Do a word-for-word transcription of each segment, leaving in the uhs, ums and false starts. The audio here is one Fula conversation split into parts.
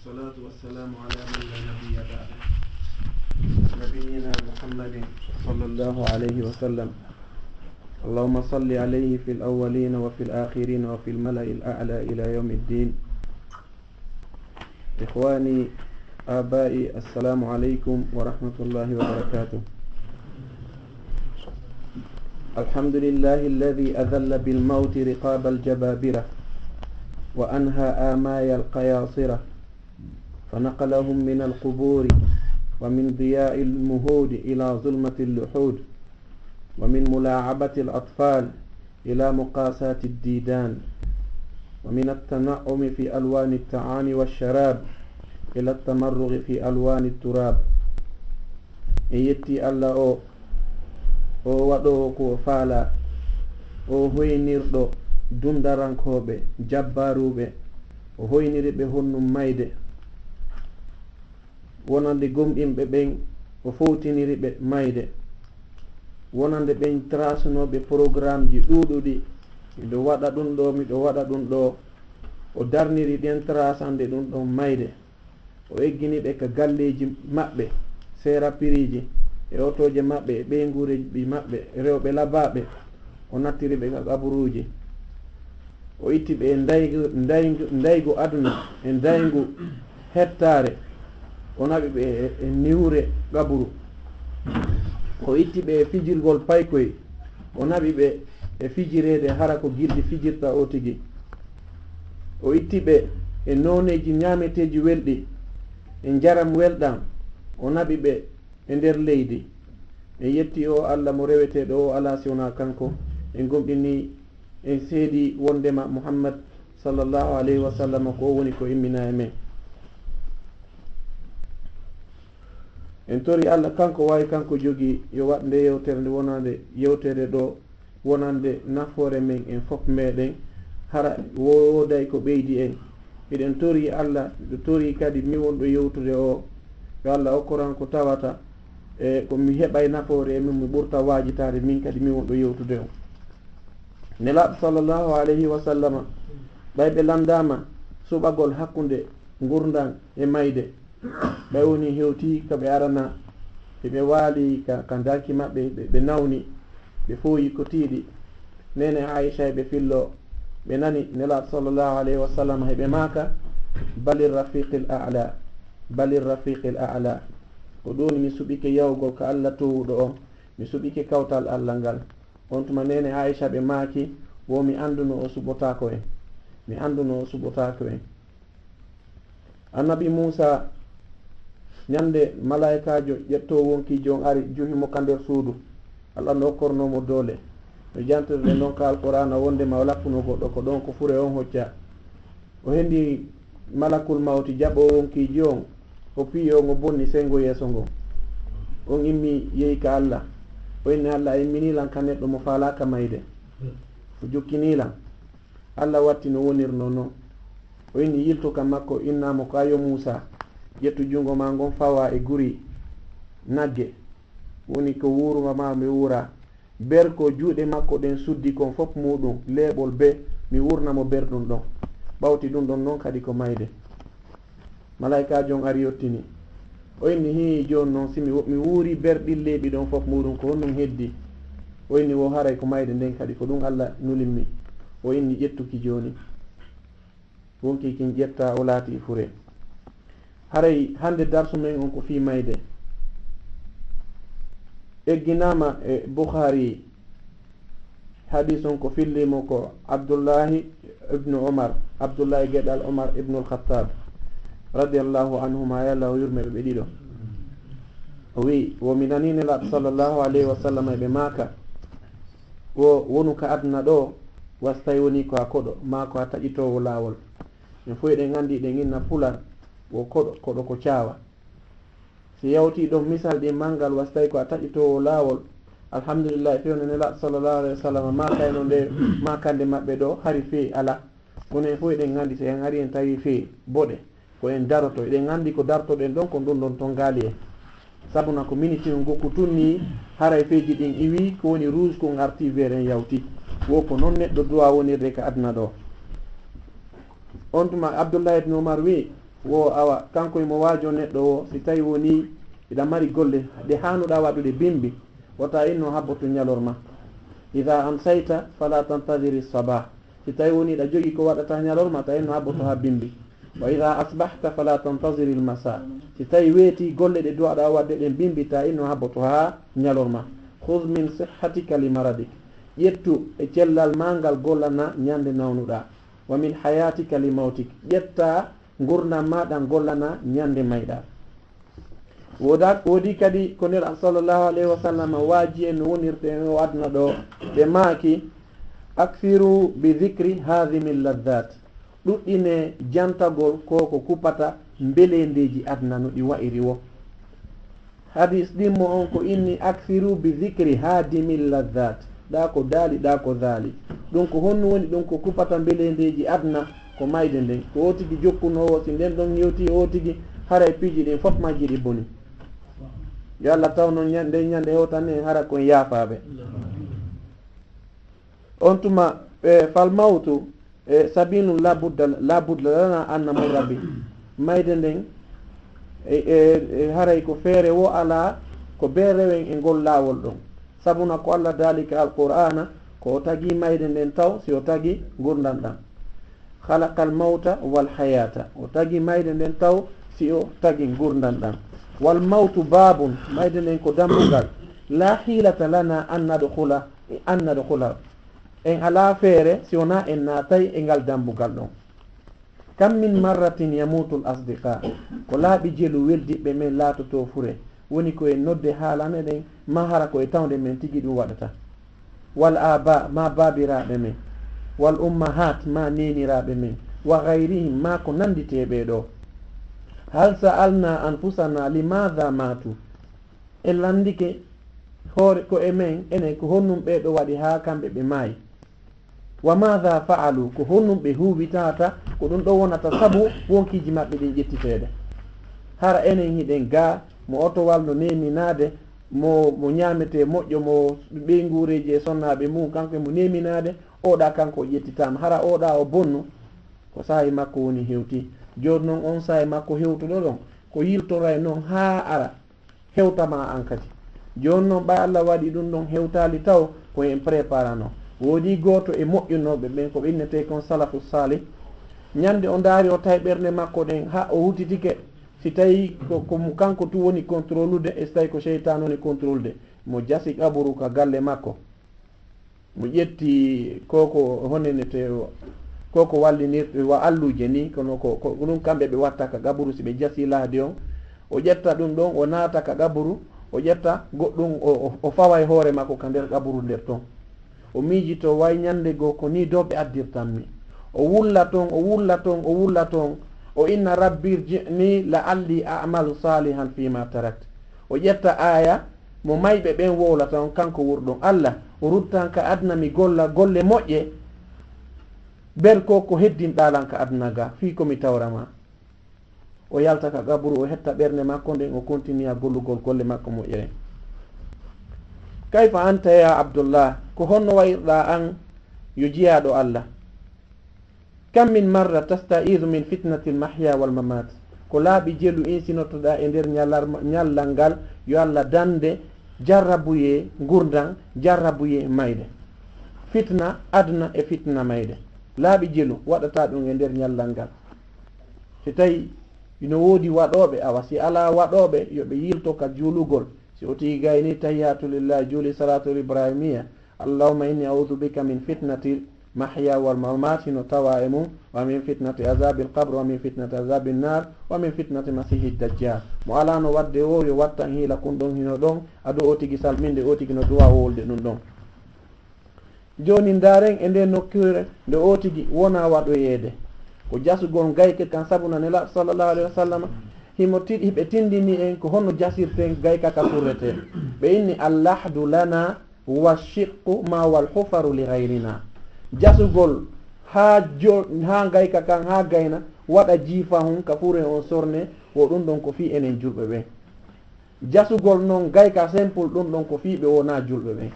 والصلاة والسلام على من لا نبي بعده، نبينا محمد صلى الله عليه وسلم. اللهم صل عليه في الأولين وفي الآخرين وفي الملأ الأعلى إلى يوم الدين. إخواني، آبائي، السلام عليكم ورحمة الله وبركاته. الحمد لله الذي أذل بالموت رقاب الجبابرة، وأنهى آماي القياصرة، فنقلهم من القبور ومن ضياء المهود إلى ظلمة اللحود، ومن ملاعبة الأطفال إلى مقاساة الديدان، ومن التنعم في ألوان الطعام والشراب إلى التمرغ في ألوان التراب. En yetti Allah o, o waɗoowo ko o faalaa, o hoynirɗo dundarankooɓe, jabbaaruuɓe, o hoyniri ɓe honnum mayde. Wonande gomɗinɓe ɓen, o fowtiniri ɓe mayde. Wonande ɓen trasunooɓe programmeji ɗuuɗuɗi, miɗo waɗa ɗum ɗo, miɗo waɗa ɗum ɗo, o darniri ɗen trasande ɗum ɗon mayde. O eggini ɓe ka galleeji maɓɓe, seera piriiji, e otooje maɓɓe, e ɓeynguureeji maɓɓe, rewɓe labaaɓe, o nattiri ɓe ka qaburuuji. O itti ɓe e ndaygu, ndaygu, ndaygu aduna, e ndaygu hettaare, o naɓi ɓe e, e niwre qaburu. O itti ɓe e fijirgol paykoy, o naɓi ɓe e fijireede hara ko gilɗi fijirta o tigi. O itti ɓe e nooneeji ñaameteeji welɗi, e njaram welɗam, o naɓi ɓe e nder leydi. En yetti o Allah mo reweteeɗo o, alaa si wonaa kanko. En gomɗini, en seedi wondema Muhammad sallallahu alayhi wa sallam ko o woni ko immina e men. En tori Allah kanko waawi, kanko jogii, yo waɗ nde yewtere nde wonande yewtere ɗo, wonande nafoore men en fof meɗen, hara wooday ko ɓeydi en. Miɗen tori Allah, miɗo tori kadi mi wonɗo yewtude o, yo Allah okkoran ko tawata, e ko mi heɓay nafoore e mum, mi ɓurta waajitaade min kadi mi wonɗo yewtude o. Nelaaɗo sallallahu alayhi wa sallama, ɓay ɓe landaama suɓagol hakkunde ngurndan e mayde, ɓay woni hewti ka ɓe arana, hiɓe waali ka, ka danki maɓɓe, ɓe, ɓe nawni, ɓe fooyi ko tiiɗi. Neene Aisha e ɓe fillo, ɓe nani Nelaaɗo sallallahu alayhi wa sallam e ɓe maaka, "Balir rafiqil a'la, balir rafiqil a'la." Ko ɗum mi suɓike yahugol ka Allah towuɗo on, mi suɓike kawtal Allah ngal. On tuma neene Aisha ɓe maaki, wo mi annduno o suɓotaako en. Mi annduno o suɓotaako en. Annabi Muusa, ñande malaa'ikaajo ƴettoowo wonkiijo on ari, juhi mo ka nder suudu. Allah no okkornoo mo doole. No jantirɗen non ka Alqur'aana wondema o lappuno goɗɗo, ko ɗon ko fure on hocca. O hendi malakul mawti jaɓoowo wonkiijo on, o piyi on, o bonni senngo yeeso ngon. On immi yehi ka Allah. O inni, "Allah a imminii lan ka neɗɗo mo faalaaka mayde. O jokkinii lan." Allah watti no wonirnoo non. O inni, "Yiltu ka makko, innaa mo ko a yo Muusa, ƴettu junngo maa ngon fawaa e guri nagge, woni ko wuurunga maa mi wuura. Ber ko juuɗe makko ɗen suddi kon fof muuɗum, leeɓol be, mi wuurna mo ber ɗum ɗon." Ɓawti ɗum ɗon non kadi ko mayde. Malaa'ikaajo on ari yottini. O inni, "Hii, jooni non, si mi wo-, mi wuuri ber ɗin leeɓi ɗon fof muuɗum, ko honɗum heddi?" O inni, "Wo haray ko mayde nden kadi, ko ɗum Allah nulimmi." O inni, "Ƴettu ki jooni." Wonki kin ƴetta, o laati fure. Haray hande darsu men on ko fii mayde. Egginaama e Bukhari, hadis on ko fillimo ko Abdullahi ibnu Omar, Abdullahi geɗal Omar ibnul Khattab, radiyallahu anhuma, yo Allah o yurme ɓe ɓe ɗiɗo. O wi, wo mi nani Nelaaɗo sallallahu alayhi wa sallam e ɓe maaka, wo wonu ka aduna ɗo, wastay woni ko a koɗo, maa ko a taƴitoowo laawol. En fof eɗen anndi, eɗen inna pular, wo koɗo, koɗo ko caawa. Si yawti ɗon misal ɗin manngal, wastay ko a taƴitoowo laawol, alhamdulillahi, fewne Nelaaɗo sallallahu alayhi wa sallam, maakayno nde, maakande maɓɓe ɗo, hari fee alaa. Kono en fof eɗen anndi, si en ari en tawi fee boɗe, ko en daroto. Eɗen anndi ko dartoɗen ɗon, ko ɗum ɗon tonngaali en. Sabuna ko miniti on gokku tun nii, haray feeji ɗin iwi, ko woni rouge kon arti vert en yawti. Wo ko non neɗɗo duwa wonirde ka aduna ɗo. On tuma Abdullahi ibn Umar wi, Wo awa, kanko imo waajo neɗɗo wo, si tawi woni iɗa mari golle ɗe haanuɗa waɗude bimbi, wota inno habboto ñalorma. Ida amsayta fala tantadiri sabah. Si tawi woni iɗa jogi ko waɗata ñalorma, ta inno habboto ha bimbi. Wa ida asbahta fala tantadiri lmasa. Si tawi weeti golle ɗe duwaɗa waɗde ɗen bimbi, ta inno habboto ha ñalorma. Khudh min sihhatika li maradik. Ƴettu e cellal ma ngal gollana ñande nawnuɗa. Wa min hayatika li mawtik. Ƴetta ngurndan ma ɗan gollana ñande mayɗa. Woda-, woodi kadi ko Nela sallallahu alayhi wa sallam waaji en no wonirte en o aduna ɗo. Ɓe maaki, akthiru bi dhikri hadhimi ladhat. Ɗuɗɗine jantagol ko ko kupata mbeleendeeji aduna no ɗi wa'iri wo. Hadis ɗimmo on ko inni, akthiru bi dhikri hadimi ladhat. Ɗa ko daali, ɗa ko daali. Ɗum ko honno woni ɗum ko kupata mbeleendeeji aduna ko mayde nden. Ko o tigi jokkunoowo, si nden ɗon hewti o tigi, haray piiji ɗin fof majji ɗi boni. Yo Allah taw noon ñande, nden ñande hewtan en hara kon yaafaaɓe. On tuma, e, fal mawtu, e, sabilun la budda, la budda lana an namurra bi. Mayde nden, e, e, e, haray ko feere wo alaa ko bee rewen e ngol laawol ɗon. Sabuna ko Allah daali ka Alqur'aana, ko o tagi mayde nden taw si o tagi ngurndan ɗan. Khalaqal mawta wal hayata. O tagi mayde nden taw si o tagi ngurndan ɗan. Wal mawtu babun, mayde nden ko dambugal. La hilata lana an nadkhula, an nadkhula. En alaa feere si wonaa en naatay e ngal dambugal ɗon. Kam min marratin yamutul asdiqa. Ko laaɓi jelu weldiɓɓe men laatoto fure. Woni ko en nodde haalane ɗen, ma hara ko e tawnde men tigi ɗum waɗata. Wal aba, ma baabiraaɓe men. Wal ummahat, ma neeniraaɓe men. Wa gayrihim, ma ko nannditee ɓee ɗoo. Hal sa'alna anfusana limadha matu? En lanndike hoore ko e men, enen ko honɗum ɓee ɗoo waɗi haa kamɓe ɓe maayi? Wa madha fa'alu, ko honɗum ɓe huuwitata? Ko ɗum ɗoo wonata sabu wonkiiji maɓɓe ɗin ƴettiteede. Hara enen hiɗen gaa, mo otowal no neeminaade, mo, mo ñaametee moƴƴo, mo ɓeynguureeji e sonnaaɓe mum, kanko e mo neeminaade, oɗa kanko o ƴettitaama. Hara oɗa o bonnu, ko saa'i makko woni hewti. Jooni noon on saa'i makko hewtuɗo ɗon, ko yiltoray noon haa ara. Hewta ma an kadi. Jooni noon, ɓay Allah waɗi ɗum ɗon hewtaali taw, ko en préparano. Woodi gooto e moƴƴunooɓe ɓen, ko ɓe innetee kon salafu salih. Ñande o ndaari, o tawi ɓernde makko ɗen, haa o hutitike. Si tawi ko, ko mo kanko tun woni contrôlude, e si tawi ko seytaan woni contrôlude, mo jasi qaburu ka galle makko. Mo ƴetti ko ko honenete o, ko ko wallinirte wa alluuje ni, kono ko, ko ɗum kamɓe ɓe watta ka qaburu si ɓe jasi lahdi on. O ƴetta ɗum ɗon, o naata ka qaburu, o ƴetta goɗɗum, o, o, o fawa e hoore makko ka nder qaburu nder ton. O miijito way ñande goo ko ni dow ɓe addirtan mi. O wulla ton, o wulla ton, o wulla ton. O inna, "Rabbi irji'ni la'alli a'malu salihan fima tarakt." O ƴetta aaya, mo mayɓe ɓen wowlata on, kanko wurɗon, "Allah, o ruttan ka aduna mi golla golle moƴƴe, ber ko ko heddinɗaa lan ka aduna ga, fii ko mi tawra ma." O yalta ka qaburu, o hetta ɓernde makko nden, o kontiniya gollugol golle makko moƴƴere. Kayfa anta ya Abdullah, ko honno wayirɗaa an yo jiyaaɗo Allah? Kam min marra tasta'izu min fitnatil mahya wal mamat. Ko laaɓi jelu insinotoɗaa e nder ñalarma-, ñallal ngal, yo Allah dande jarrabuyee ngurndan, jarrabuyee mayde. Fitna aduna e fitna mayde. Laaɓi jelu waɗata ɗum e nder ñallal ngal. Si tawi ino woodi waɗooɓe, awa si alaa waɗooɓe, yo ɓe yilto ka juulugol. Si o tigi gayni tahiyatu lillahi, juuli salatul ibrahimiya, Allahumma inni a'udhu bika min fitnatil mahya wal mamat, hino tawa e mum, wa min fitnati azabil qabr, wa min fitnati azabin nar, wa min fitnati masihi dajjal. Mo alano wadde o, yo wattan hiila kun ɗon hino ɗon, ado o tigi salminde, o tigi no duwa wolde ɗum ɗon. Jooni ndaaren e nden nokkure nde o tigi wona waɗoyeede. Ko jasugol gayka kan, sabu na Nelaaɗo sallallahu alayhi wa sallam, himo ti-, hiɓe tindini en ko honno jasirten gayka ka furretee. Ɓe inni, "Allahdu lana wa shiqqu ma wal hufaru li ghayrina." Jasugol haa jo-, haa gayka kan, haa gayna, waɗa jiifa hun ka fure on sorne, wo ɗum ɗon ko fii enen julɓe ɓen. Jasugol non gayka simple, ɗum ɗon ko fii ɓe wonaa julɓe ɓen.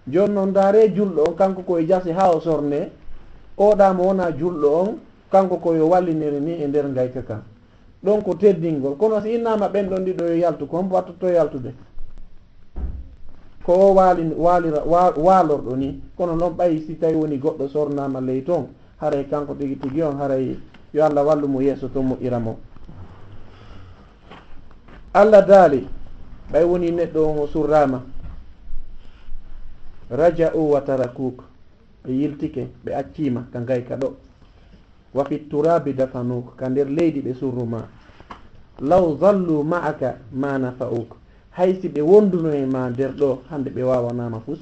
Jooni non, ndaaree julɗo on, kanko ko e jasi haa o sorne, oɗa mo wonaa julɗo on, kanko ko yo wallinire ni e nder gayka kan. Ɗon ko teddingol. Kono si innama ɓen ɗon ɗiɗo yo yaltu, ko hombo wattotoo yaltude? Ko o waali-, waalira-, wa-, waalorɗo ni. Kono non ɓay si tawi woni goɗɗo sornama ley ton, haray kanko tigi tigi on, haray yo Allah wallu mo yeeso ton moƴƴira mo. Allah daali, ɓay woni neɗɗo on o surrama, raja'u wa tarakuk, ɓe yiltike, ɓe accima ka ngayka ɗo. Wa fi turabi dafanuk, ka nder leydi ɓe surruma. Law zallu ma'aka ma nafa'uk, hay si ɓe wonduno e ma nder ɗo, hande ɓe wawanama fus.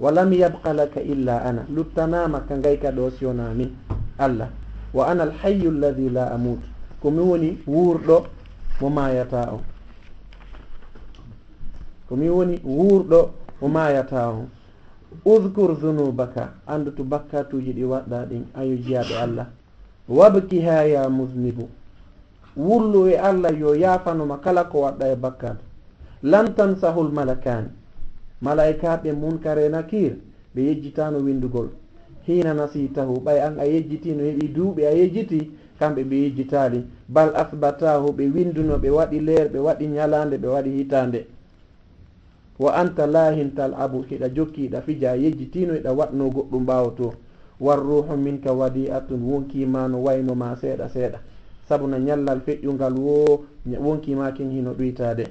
Wa lam yabqa laka illa ana, luttanama ka ngayka ɗo si wona min, Allah. Wa ana alhayyu alladhi la amut, ko mi woni wuurɗo mo maayata on. Ko mi woni wuurɗo mo maayata on. Udhkur dhunubaka, andutu bakkatuuji ɗi waɗɗa ɗin, ayo jiyaaɓe Allah. Wabki ha ya muznibu, wullu e Allah yo yaafanoma kala ko waɗɗa e bakkat. Lan tansahul malakani, malaa'ikaaɓe Munkar e Nakiir ɓe yejjitaano winndugol. Hiina nasiitahu, ɓay an a yejjitiino, heɓi duuɓi a yejjiti, kamɓe ɓe yejjitaali. Bal asbatahu, ɓe winnduno, ɓe waɗi leer, ɓe waɗi ñalaande, ɓe waɗi hitaande. Wa anta laahin tal'abu, hiɗa jokki, hiɗa fija, a yejjitiino, hiɗa waɗno goɗɗum ɓaawo to. War ruuhu minka wadi'atun, wonkii ma no wayno ma seeɗa seeɗa. Sabu na ñallal feƴƴungal wo, ña-, wonkii ma kin hino ɗuytaade.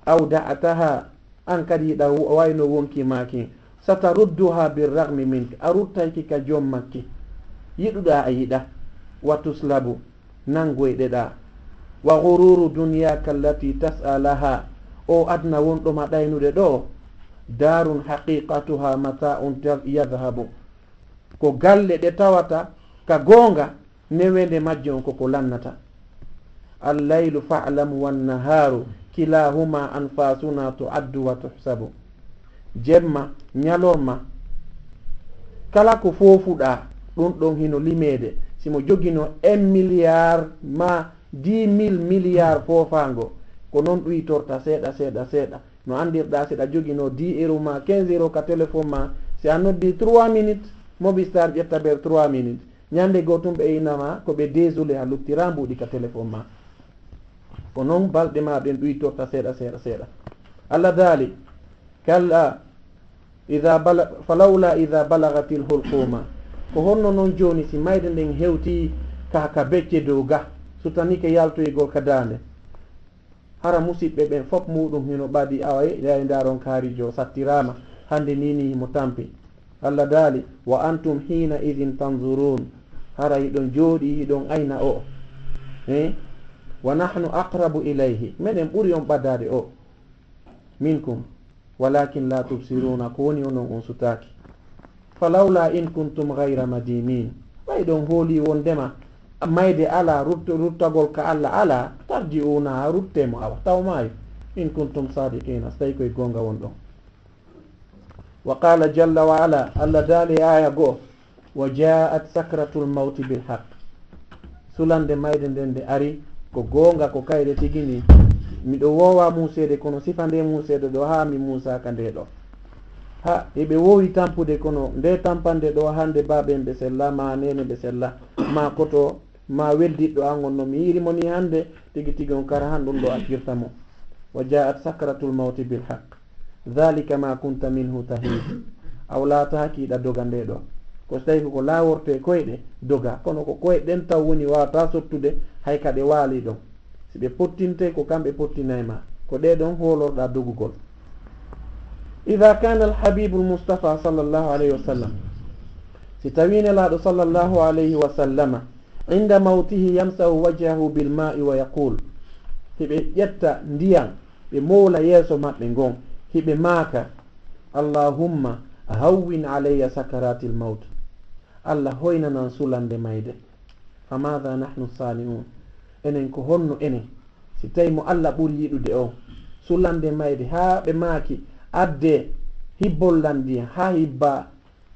Awda'ataha, an kadi hiɗa wa-, wayno wonkii ma kin. Satarudduha birragmi minka, a ruttayki ka joom makki. Yiɗuɗa a yiɗa. Wa tuslabu, nanngoyɗeɗaa. Wa ghururu dunyaka allati tas'a laha, o aduna wonɗo ma ɗaynude ɗo, darun haqiqatuha mata'un ta-, yadhhabu, ko galle ɗe tawata ka goonga, newende majje on koko lannata. Allaylu fa'lam wan naharu kilahuma anfasuna tu'addu wa tuhsabu. Jemma, ñalorma, kala ko foofuɗaa, ɗun ɗon hino limeede. Si mo jogino un milliard ma dix mille milliards foofaango, ko non ɗuytorta seeɗa, seeɗa, seeɗa. No anndirɗaa, si ɗa jogino dix euros ma quinze euros ka téléphone ma, si a noddi trois minutes, Mobistar ƴetta ber trois minutes. Ñande goo tun ɓe inama ko ɓe désolé a luttira mbuuɗi ka téléphone ma. Ko non balɗe ma ɗen ɗuytorta seeɗa, seeɗa, seeɗa. Allah daali, kalla, idha bala-, falawla idha balagatil hulquma. Ko honno non jooni si mayde nden hewti ka, ka becce dow ga, sutanike yaltoygol ka daande? Hara musiɓɓe ɓen fop muɗum hino ɓadi, awa, yaay ndaron kaarijo sattirama, hande ni ni mo tampi. Allah daali, "Wa antum hina idhin tanzurun." Hara hiɗon jooɗi, hiɗon ayna o. Eh? "Wa nahnu aqrabu ilayhi." Menen ɓuri on ɓadade o. "Minkum. Walakin la tubsiruna." Ko woni onon on sutaaki. "Falawla in kuntum ghayra madinin." Ɓay ɗon hooli wondema mayde ala, rut-, ruttagol ka Allah ala, "tarji'una," rutte mo awa, taw maayo. "In kuntum sadiqina," so tawi koye goonga wonɗon. Wa qala jalla wa ala, Allah daali e aya goo, "Wa ja'at sakratul mawti bil haqq." Sulande mayde nden nde ari, ko goonga, ko kayre tigi ni. Miɗo woowa muuseede, kono sifa nde muuseede ɗo, haa mi muusaaka nde ɗo. Ha, eɓe woowi tampude, kono nde tampande ɗo, hande baaben ɓe sella, ma nene ɓe sella, ma koto, ma weldiɗɗo an on no mi yiiri mo ni hande, tigi tigi on kara han ɗum ɗo accirta mo. Wa ja'at sakratul mawti bil haqq. Dhalika ma kunta minhu tahid. A wala ta hakiɗa doga nde ɗo. Ko so tawi ko laaworte koyɗe, doga. Kono ko koyɗe ɗen taw woni wawata sottude, hay ka ɗe waali ɗon. Si ɓe pottinte, ko kamɓe pottinay ma. Ko ɗe ɗon hoolorɗa dogugol. Idha kana al habibul mustafa sallallahu alayhi wa sallam. Si tawi Nelaaɗo sallallahu alayhi wa sallama, inda mawtihi yamsahu wajhahu bil ma'i wa yaqul. Hiɓe ƴetta ndiyan, ɓe mowla yeeso maɓɓe ngon, hiɓe maaka, "Allahumma hawwin alayya sakaratil mawt." Allah hoynanan sulande mayde. Fa madha nahnu sani'un? Enen ko honno enen? Si tawi mo Allah ɓuri yiɗude o, sulande mayde haa ɓe maaki, adde hibbollan ndiyan, haa hibba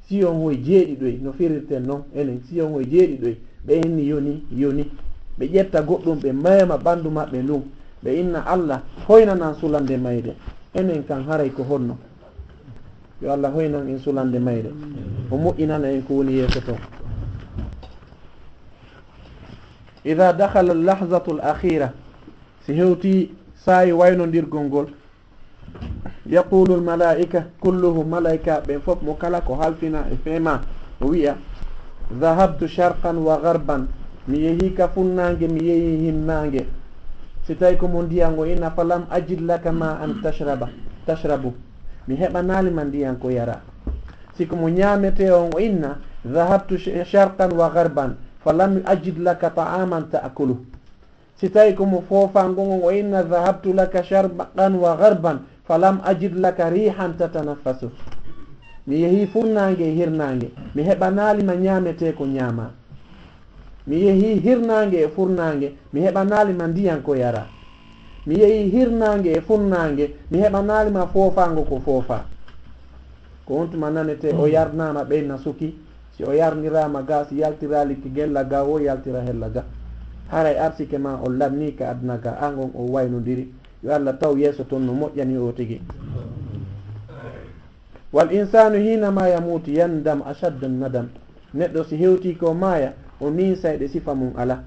siyon hoy jeeɗiɗoy, no firirten non, enen siyon hoy jeeɗiɗoy, ɓe inni yoni, yoni. Ɓe ƴetta goɗɗum, ɓe meema ɓandu maɓɓe ndun, ɓe inna Allah hoynanan sulande mayde. Enen kan haray ko honno? Yo Allah hoynan en sulande mayde. O moƴƴinana en ko woni yeeso ton. Ida dakhala lahzatul akhira, si hewti saa'i waynondirgol ngol, yaqulu al malaika kulluhum, malaika ɓen fof mo kala ko halfina e feema, o wi'a, dhahabtu sharqan wa gharban, mi yehi ka funnaange, mi yehi hinnaange. Si tawi ko mo ndiyan o inna, falam ajid laka ma an tashraba, tashrabu, mi heɓanaali ma ndiyan ko yara. Si ko mo ñaametee on o inna, dhahabtu sh-, sharqan wa gharban, falam ajid laka ta'aman ta'kulu. Si tawi ko mo foofango ngon o inna, dhahabtu laka sharqan wa gharban, falam ajid laka rihan tatanaffasu. Mi yehi furnaange e hirnaange, mi heɓanaali ma ñaametee ko ñaama. Mi yehi hirnaange e furnaange, mi heɓanaali ma ndiyan ko yara. Mi yehi hirnaange e funnaange, mi heɓanaali ma foofango ko foofa. Ko on tuma nanete o yarnaama ɓeyna suki, si o yarniraama ga, si yaltiraali ki gella ga, wo yaltira hella ga. Haray arsike ma o lanni ka aduna ga, an on o waynodiri. Yo Allah taw yeeso ton no moƴƴani o tigi. Wal insanu hinama yamutu yandam ashadda nadam. Neɗɗo si hewti ko maaya, o ninsay ɗe sifa mum ala.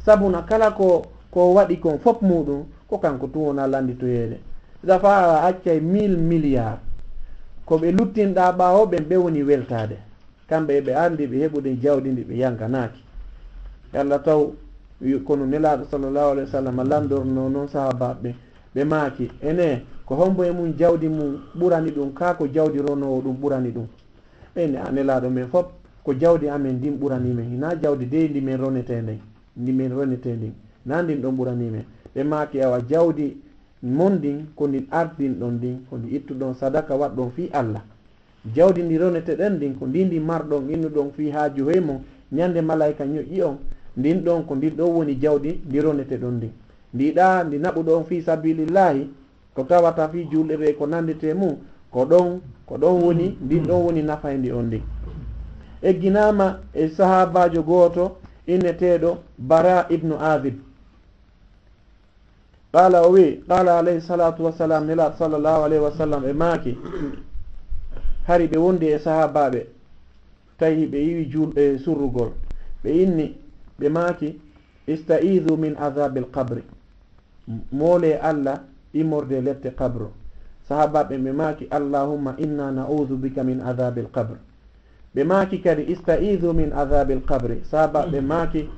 Sabuna kala ko, ko waɗi kon fop muɗum, ko kanko tun wona landitoyeede. Dafa a accay mille milliards. Ko ɓe luttinɗa ɓaawo ɓen, ɓe woni weltaade. Kamɓe ɓe andi ɓe heɓude jawdi ndi ɓe yankanaaki. Yalla taw, kono Nelaaɗo sallallahu alayhi wa sallam landorno non sahaabaaɓe, ɓe maaki, ene, ko hombo e mun jawdi mun ɓurani ɗum, kaa ko jawdi ronoowo ɗum ɓurani ɗum? Ɓe inni, a Nelaaɗo men fop, ko jawdi amen ndin ɓurani men, hinaa jawdi dey ndi men ronetee nden, ndi men ronetee ndin, naa ndin ɗon ɓurani men. Ɓe maaki, awa jawdi mon ndin, ko ndin ardinɗon ndin, ko ndi ittuɗon sadaka waɗɗon fii Allah. Jawdi ndi roneteɗen ndin, ko ndin ndi marɗon innuɗon fii haaju hoy mon, ñande malayka ñoƴƴi on, ndin ɗon, ko ndin ɗon woni jawdi ndi roneteɗon ndin. Ndi ɗaa, ndi naɓuɗon fii sabilillahi, ko tawata fii juulirde e ko nanditee mum, ko ɗon, ko ɗon woni, ndin ɗon woni nafayndi on ndin. Egginaama e sahaabaajo gooto inneteeɗo Bara ibnu Azib. Qala, o wi, qala alayhi salatu wassalam, Nelaaɗo sallallahu alayhi wa sallam, ɓe maaki, hari ɓe wondi e sahaabaaɓe, tawi ɓe iwi juulɓe surrugol. Ɓe inni, ɓe maaki, "Ista'idhu min adhabil qabri." Moole Allah immorde lette qabru. Sahaabaaɓe ɓe maaki, "Allahumma inna na'udhu bika min adhabil qabr." Ɓe maaki kadi, "Ista'idhu min adhabil qabri." Sahaabaaɓe maaki,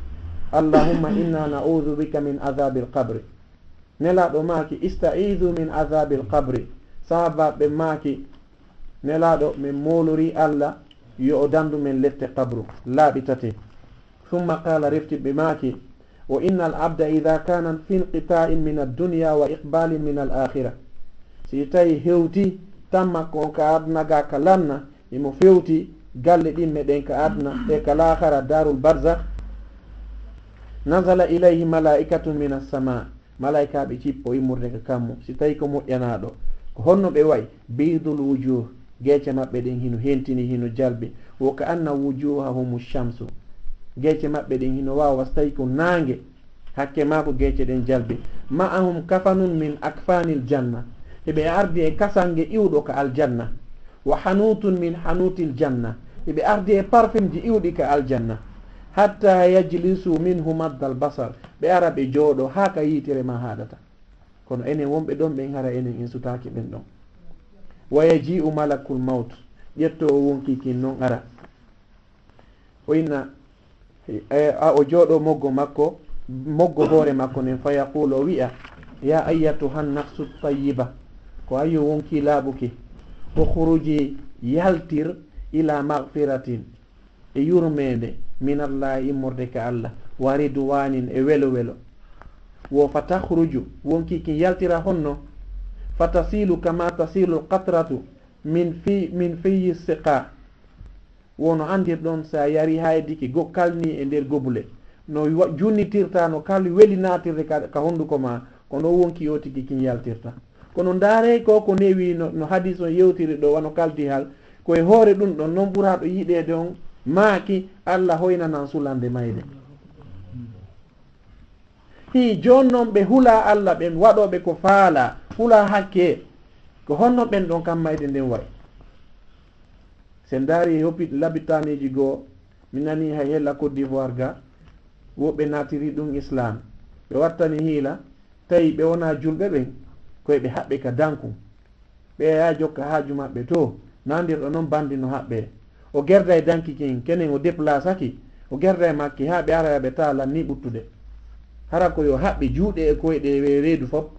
"Allahumma inna na'udhu bika min adhabil qabri." Nelaaɗo maaki, "Ista'idhu min adhabil qabri." Sahaabaaɓe maaki, "Nelaaɗo, min moolorii Allah yo o dandu men lette qabru." Laaɓi tati. Thumma qala, refti ɓe maaki, "Wa innal abda idha kana fi inqita'in min ad-dunya wa iqbalin min al-akhirah." Si tawi hewti tan makko on ka aduna ga ka lanna, imo fewti galle ɗin meɗen ka aduna e ka laakhara, darul barzakh, nazala ilayhi malaikatun min as-sama. Malaikaaɓe cippo immorde ka kammu, si tawi ko moƴƴanaaɗo. Ko honno ɓe wa'i? Biidul wujuh, geece maɓɓe ɗen hino hentini, hino jalbi. Wo ka anna wujuhahumu shamsu. Geece maɓɓe ɗen hino waawa si tawi ko naange, hakke maa ko geece ɗen jalbi. Ma'ahum kafanun min akfanil janna. Hiɓe ardi e kasange iwɗo ka aljanna. Wa hanutun min hanutil janna. Hiɓe ardi e parfumji iwɗi ka aljanna. Hatta yajlisu minhu maddal basar. Ɓe ara ɓe jooɗo haa ka yiitere ma haɗata. Kono enen wonɓe ɗon ɓen, hara enen en sutaaki ɓen ɗon. Wa yaji'u malakul mawt, ƴettoowo wonkii kin non ara. O inna, e, a, o jooɗo moggo makko, moggo hoore makko nden, fa yaqulu, o wi'a, "Ya ayyatuhan nafsu tayyiba," ko ayyo wonkii laaɓuki, "ukhruji, yaltir, ila maghfiratin," e yurmeende, minallahi, immorde ka Allah, wa ridwanin, e welo welo. Wo fa takhruju, wonkii kin yaltira honno? Fa tasilu kama tasilu alqatratu min fi, min fiyi siqa. Wono andirɗon sa yari haydiki go kalni e nder gobule. No wa-, junnitirta, no kal weli natirde ka, ka honduko ma, ko no wonkii o tigi kin yaltirta. Kono ndaaree ko, ko newi no, no hadis on yewtiri ɗo, wano kaldi hal, ko e hoore ɗum ɗon non ɓuraaɗo yiɗeede on maaki, "Allah hoynanan sulande mayde." Hii, jooni non ɓe hulaa Allah ɓen, waɗooɓe ko faalaa, hulaa hakke, ko honno ɓen ɗon kam mayde nden wa'i? Sen ndaari e hopit-, labitaneeji goo, mi nani hay hella Côte d'Ivoire ga, Woɓɓe naatiri ɗum Islaam. Ɓe wattani hiila, tawi ɓe wonaa julɓe ɓen, ko e ɓe haɓɓe ka danku. Ɓe yaa jokka haaju maɓɓe to, nandirɗo non bandi no haɓɓe. O gerda e danki kin, kenen o deplaasaki, o gerda e makki haa ɓe ara ɓe taala ni ɓuttude. Hara ko yo haɓɓe juuɗe e koyɗe e reedu fop.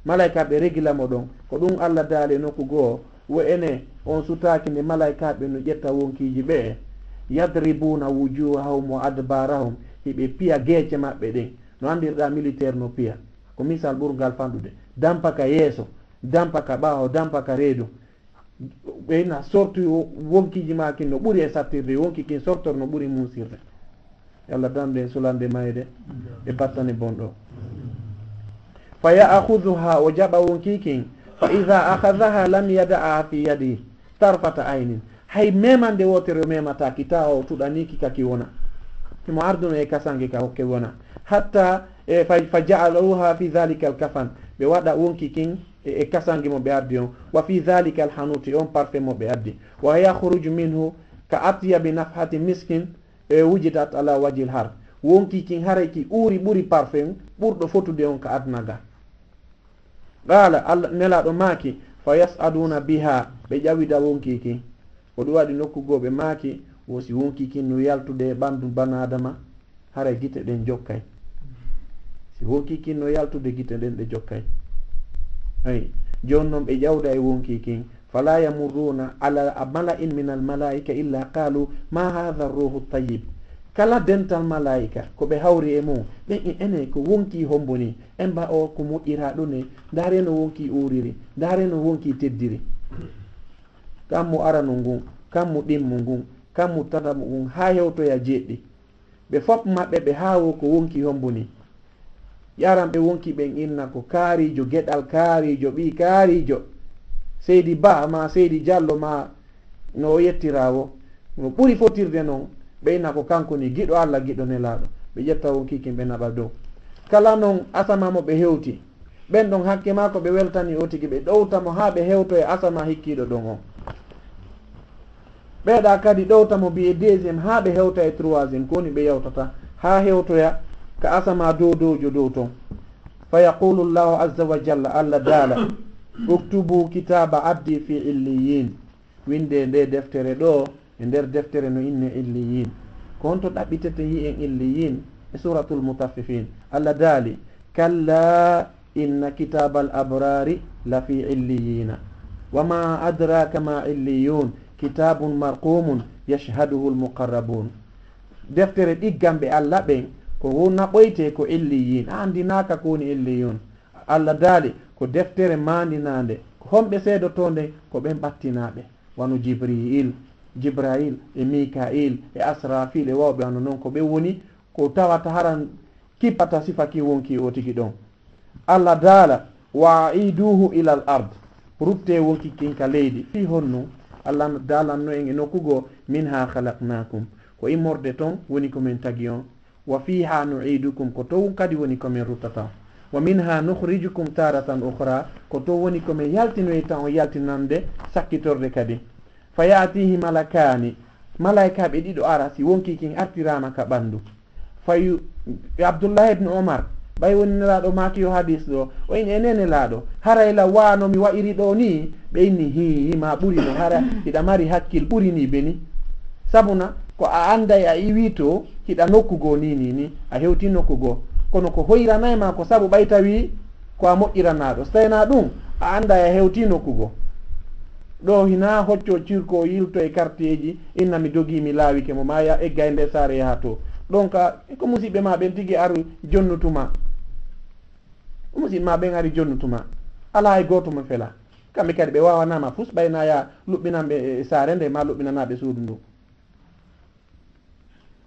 Malaykaaɓe regila mo ɗon, ko ɗum Allah daali e nokku goo, wo ene on sutaaki nde malaykaaɓe no ƴetta wonkiiji ɓe'e. Yadribuna wujuhahum wa adbarahum, hiɓe piya geece maɓɓe ɗen. No anndirɗaa militaire no piya. Ko misal ɓurngal fanɗude. Dampa ka yeeso, dampa ka ɓaawo, dampa ka reedu. Ɓe na sorti wo-, wonkiiji maa kin no ɓuri e sattirde, wonki kin sortor no ɓuri muusirde. Yo Allah dandu en sulande mayde e battane bonɗo. Fa ya'khudhuha, o jaɓa wonki kin. Fa idha akhadhaha lam yada'ha fi yadi tarfata aynin. Hay memande wootere o memataaki, tawa o tuɗaniiki ka ki wona. Himo arduno e kasange ka hokke wona. Hatta, e, fa, fa ja'aluha fi dhalika al-kafan. Ɓe waɗa wonki kin e, e kasange mo ɓe addi on. Wa fi dhalika al-hanut, e on parfum mo ɓe addi. Wa yakhruju minhu ka atyabi nafhati miskin, e, wujidat ala wajhil ard. Wonki kin haray ki uuri ɓuri parfum ɓurɗo fotude on ka aduna ga. Qaala, Allah, Nelaaɗo maaki, fa yas'aduna biha, ɓe ƴawida wonki kin. Ko ɗum waɗi nokku goo ɓe maaki, wo si wonki kin no yaltude e ɓandu bana Adama, haray gite ɗen jokkay. Si wonki kin no yaltude, gite ɗen ɗe jokkay. Ay, jooni non ɓe ƴawda e wonki kin, fala yamurruna ala mala'in min al malaika illa qalu, ma hadha ar-ruhu at-tayyib. Kala dental malaika, ko ɓe hawri e mum, ɓen e ene ko wonki hombo ni, emba o ko moƴƴiraaɗo ni, ndaare no wonki uuriri, ndaare no wonki teddiri. Kammu aranu ngun, kammu ɗimmu ngun, kammu tataɓu ngun, haa hewtoya jeeɗiɗi. Ɓe fop maɓɓe ɓe haawo ko wonki hombo ni. Ƴaran ɓe wonki ɓen inna ko kaarijo, geɗal kaarijo, ɓii kaarijo. Seydi Ba ma Seydi Jallo ma no o yettira wo. No ɓuri fotirde non, ɓe inna ko kanko ni giɗo Allah, giɗo Nelaaɗo. Ɓe ƴetta wonki kin ɓe naɓa dow. Kala non asama mo ɓe hewti. Ɓen ɗon hakke maa ko ɓe weltani o tigi, ɓe ɗowta mo haa ɓe hewto e asama hikkiiɗo ɗon on. Ɓeeɗa kadi ɗowta mo mbi'e deuxième haa ɓe hewta e troisième, ko woni ɓe yawtata haa hewtoya ka asama dow dowjo dow ton. Fa yaqulu Allahu azza wa jalla, Allah daala, uktubu kitaba abdi fi illiyin. Winde nde deftere ɗo, e nder deftere no inne illiyin. Ko honto ɗaɓɓitete yi'en illiyin? E suratul Mutaffifin, Allah daali, kalla inna kitabal abrari lafi illiyina. Wa ma adraka ma illiyun, kitabun marqumun yashhaduhu al muqarrabun. Deftere ɗigganɓe Allah ɓen, ko won naɓoyte ko illiyin. A andinaaka ko woni illiyun. Allah daali, ko deftere maandinaande. Ko homɓe seedotoo nde? Ko ɓen ɓattinaaɓe. Wano Jibril, Jibrail, e Mikail, e Asrafil, e wawɓe wano non, ko ɓe woni ko tawata haran kippata sifa ki wonki o tigi ɗon. Allah daala, wa aiduhu ila al ard, rutte wonki kin ka leydi. Fii honno? Allah daalanno en e nokku goo, minha khalaqnakum, ko immorde ton woni ko min tagi on. Wa fiha nu'idukum, ko ton kadi woni ko min ruttata. Wa minha nukhrijukum taratan ukhra, ko ton woni ko min yaltinoyta on yaltinande sakkitorde kadi. Fa ya'tihi malakani, malaikaaɓe ɗiɗo ara si wonki kin artiraama ka ɓandu. Fa yu-, Abdullah ibn Umar, ɓay woni Nelaaɗo maaki yo hadis ɗo, o inni, enen Nelaaɗo, haray la wano mi wa'iri ɗo ni? Ɓe inni, hii, ma ɓuri no, hara hiɗa mari hakkil ɓuri ni beni. Sabuna, ko a anday a iwi to, hiɗa nokku goo ni, ni, ni, a hewti nokku goo. Kono ko hoyranay ma ko sabu ɓay tawi ko a moƴƴiranaaɗo. So tawii na ɗum, a anndaa a hewtii nokku goo. Ɗoo hinaa hocco cirko yilto e karteeji, inna mi dogii mi laawike mo, maa ya egga e nder saare yaha to. Ɗon ka, ko musiɓɓe maa ɓen tigi aru jonnutu maa. Ko musiɓɓe maa ɓen ari jonnutu maa. Alaa hay gooto mo fela. Kamɓe kadi ɓe waawanaama fus ɓay na ya luɓɓinan ɓe e saare nde, maa luɓɓinanaa ɓe suudu ndu.